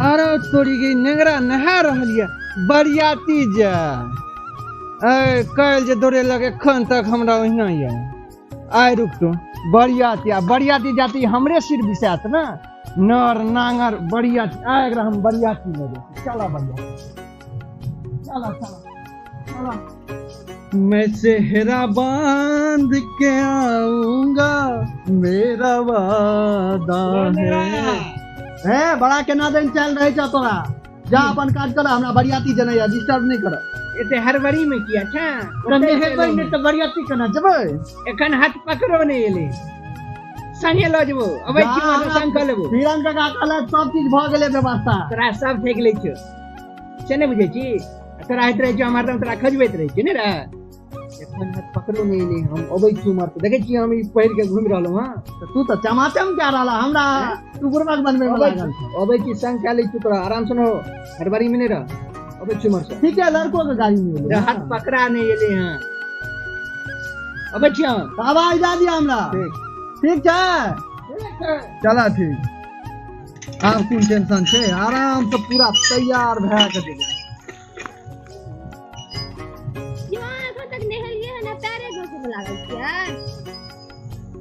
अरे तोरी के नेंगरा नहा रहल ये बरियाती जा ए काल्हि जे दौड़े लगे एखन तक हमरा ओहिना ये आइ रुक तो बरियाती आ बरियाती जाती हमरे सिर बिसात ना नर नांगर बरियाती आ एकरा हम बरियाती लऽ जाइ चला बरियाती चला चला चला मैं सेहरा बांध के आऊंगा मेरा वादा है हे बड़ा केना दिन चल रहे छौ तोरा जा अपन काज कर हमरा बरियाती जेनाइ या डिस्टर्ब नहि कर एते हड़बड़ी में किया छा तऽ नहेबै नहि तऽ बरियाती केना जेबै एखन हाथ पकड़ो नहि एलै संगे लऽ जेबो अबै छी मतलब संग कऽ लेबो हिरन काका कहलक सब चीज भऽ गेलै व्यवस्था तोरा सब ठेक लै छौ से नहि बुझै छी तोरा होइत रहै छौ हम हरदम तोरा खजबैत रहै छियै ने रे एखन हाथ पकड़ो नहि एलै हम अबै छी उम्हर तऽ देखै छियै हम ई पहिर के घुमि रहलहुँ हँ तऽ तू तऽ चमाचम कए रहल हमरा तू बुड़बक बनबै मे लागल छौ अबै छी संग कए लै छी तोरा आराम से न हो हड़बड़ी मे नहि रह अबै छी उम्हर से ठीक है लड़को के गाड़ी में एलै हाथ पकड़ा नहि एलै हँ अबै छी हम तऽ आवाज दए दिअ हमरा ठीक ठीक छै चला ठीक आब कोन टेंशन छै आराम से पूरा तैयार भए के जेबै यौ अहाँ एखन तक नहेलियै हन आ पैरे घसबऽ लागल छियै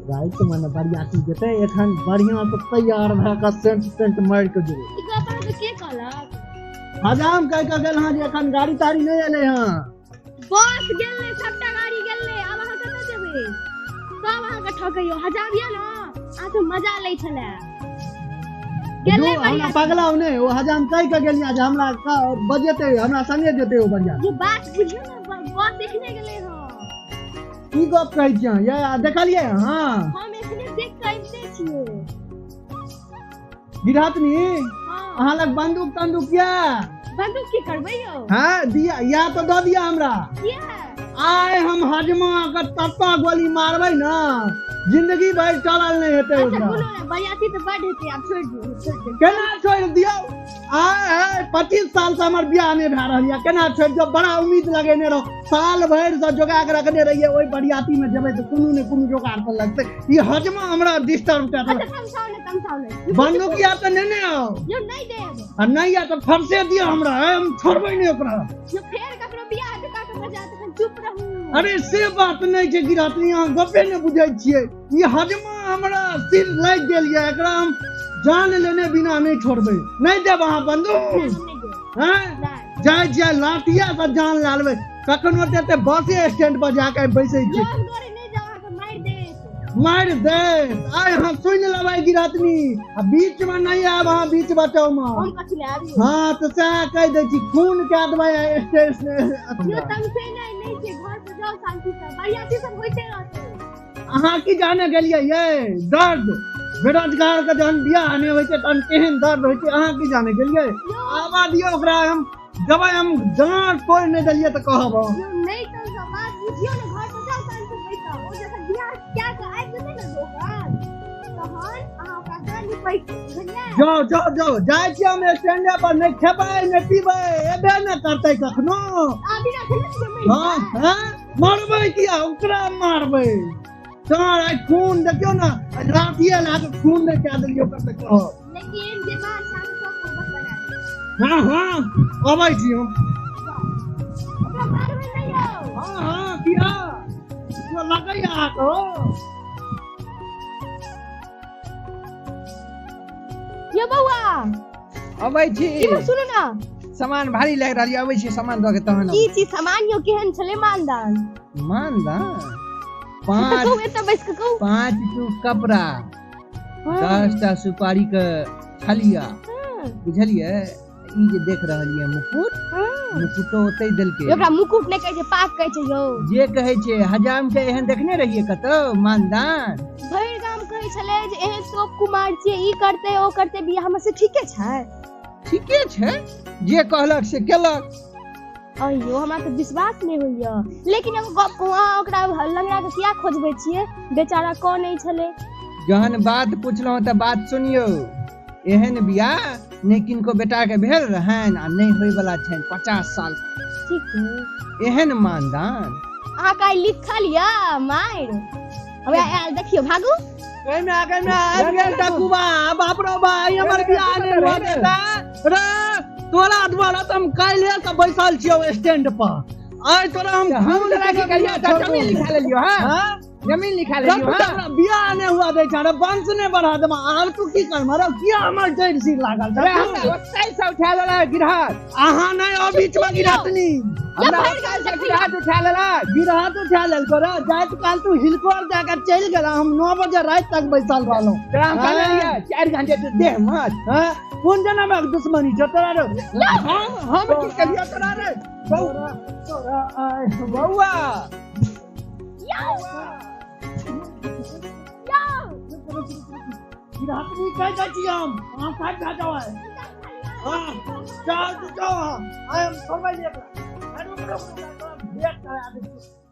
राति मे ने बरियाती जेतै एखन बढ़िआँ से तैयार भए कऽ सेंट सेंट मारि कऽ जेबै ई गप अहाँके के कहलक हजाम कहि कऽ गेल हँ जे एखन गाड़ी ताड़ी नहि एलै हँ बस गेलै सबटा गाड़ी गेलै आब अहाँ कतऽ जेबै सब अहाँके ठकैयो हजाम यऽ ने अहाँके मजा लै छलै गेलै जो हमरा बरियाती पगलाउ नहि ओ हजाम कहि कऽ गेलियै जे हमरा बजेतै हमरा संगे जेतै ओ बढ़िआँ ये बात बुझियौ ने बस एखने गेलै हँ की गप कहै छियै अहाँ? ये देखलियै हँ हम एखने देख कऽ अबिते छियै गिरहतनी हँ अहाँ लग बंदूक तंदूक यऽ बंदूक की करबै यौ हँ दिया या तऽ दऽ दिअ हमरा किया आइ हम हजमा के तत्ता गोली मारबै ने जिंदगी भरि चलल नहि हेतै अच्छा ओकरा कोनो नहि बरियाती तऽ बड हेतै आब छोड़ि दियौ छोड़ि दियौ केना छोड़ि दियौ आइ आइ 25 साल से हमर बियाह नहि भए रहल यऽ केना छोड़ि दियौ बड़ा उम्मीद लगेने रहो साल भरि से जोगा के रखने रहियै ओहि बरियाती मे जेबै तऽ कोनो ने कोनो जोगाड़ पर लगतै ई हजमा हमरा डिस्टर्ब कए अच्छा देलक तमसाउ नहि तमसाउ नहि बंदूक या तऽ नेने आउ यौ नहि देब आ नहि या तऽ फरसे दिअ हमरा हम छोड़बै नहि ओकरा यौ फेर ककरो बियाह हेतै ताके बजा तखन चुप रहू अरे से बात नहि छै गिरहतनी अहाँ गपे नहि बुझै छियै ई हजमा हमरा सिर लागि गेल यऽ एकरा हम जान लेने बिना नहि छोड़बै नहि देब अहाँ बंदूक नहि, हम नहि देब हैं नहि जाइ छियै लाठिया से जान लए लेबै कखनो तऽ एते बसे स्टैंड पर जाके बैसै छी लोग डरे नहि जाउ अहाँके मारि देत मारि देत आइ अहाँ सुनि लेबै गिरहतनी आ बीच मे नहि आयब अहाँ बीच बचाव मे हम कथी लए आबी हँ तऽ सएह कहि दै छी खून कए देबै स्टेशन यौ तमसे नहि नहि छै घर पर जाउ शांति से बरियाती सब होइते रहतै अहाँ की जाने गेलियै ये दर्द बेरोजगार के जहन बियाह नहि होइ छै तहन केहन दर्द होइ छै अहाँ की जाने गेलियै यौ आबा दियौ ओकरा हम देबै हम जान तोड़ि नहि देलियै तऽ कहब हम यौ नहि तऽ बात बुझियौ ने घर पर जाउ शांति से बैसब ओ जखन बियाह कए कऽ आबि जेतै ने दोकान तहन अहाँ ओकरा से निपटि बुझलियै जाओ जाओ जाओ जाइ छियै हम स्टैंडे पर नहि खेबै नहि पीबै एबे नहि करतै कखनो अभी रखने छियै मरि हँ हँ मारबै किया ओकरा मारबै तोहर आइ खून देखियौ ने आइ लाठिए लए कऽ खून नहि कए देलियै ओकर तऽ कहब लेकिन जे बात छै अहाँके सब मोहब्बत बना देत। हँ हँ अबै छी हम ओकरा मारबै नहि यौ हँ हँ किया कियो लगैया अहाँके हो यौ बौआ अबै छी इम्हर सुनू ने सामान भारी लागि रहल यऽ अबै छी सामान दऽ के तहन की चीज सामान यौ केहन छलै मानदान मानदान तऽ पाँच कहू एतऽ बैस कऽ कहू 5 टू कपड़ा हँ, 10टा सुपारी के छलिया हँ, बुझलियै ई जे देख रहल ये मुकुट हँ। मुकुटो ओतै देलकै ओकरा मुकुट नहि कहै छै पाग कहै छै यौ जे कहै छै हजाम के एहन देखने रहियै कतौ मानदान भरि गाम कहै छलै जे एहन शोक कुमार छियै ई करतै ओ करतै बियाह मे से ठीके छै ठीके छै जे कहलक से केलक अयो हमरा तऽ विश्वास नहि होइया लेकिन एगो गप कहू अहाँ ओकरा लंगड़ा के किया खोजबै छियै बेचारा कनै छलै जहन बात पुछलहुँ तऽ बात सुनियौ एहन बियाह नहि किनको बेटाके भेल रहनि आ नहि होइवला छनि 50 साल ठीक छै एहन मानदान अहाँके आइ लिखल यऽ मारि हमरा आयल देखियौ भागू गइमे गइमे आबि गेल डकुबा बाप रो बा ई हमर बियाह नहि भऽ देता रे तोरा द्वारा तऽ हम काल्हिए से बैसल छियौ स्टैंड पर। आइ तोरा हम हम तोरा की करियो तऽ जमीन लिखा लेलियो। हां, हाँ? जमीन लिखा लेलियो। तब हां, तोरा बियाह नहि हुआ दै छै रे, वंश नहि बढ़ा देबा। आब तू की करबह रे? किया हमर जड़ि सिर लागल अरे छै? हमरा ओतै से उठा लेलक गिरहत। अहाँ नहि ओ बीच मे गिरहतनी। हमरा ओतै से गिरहत उठा लेलक। गिरहत उठा लेलको रे। जाइत काल तू हिलकोर दए के चलि गेला, हम 9 बजे राति तक बैसल रहलहुँ। तोरा हम कहने रहियै 4 घंटे तू देह मत। हाँ? कोन जनमक दुश्मनी छौ तोरा रे? हम की करियो तोरा रे? बौआ, तोरा आइ बौआ। यौ यौ। गिरहतनी कहि दै छी हम, अहाँ साइड भए जाउ आइ। हाँ, जाउ तू जाउ अहाँ। आइ हम छोड़बै नहि एकरा। आइ रुक, रुक, रुक, तोरा भेंट करा दै छी।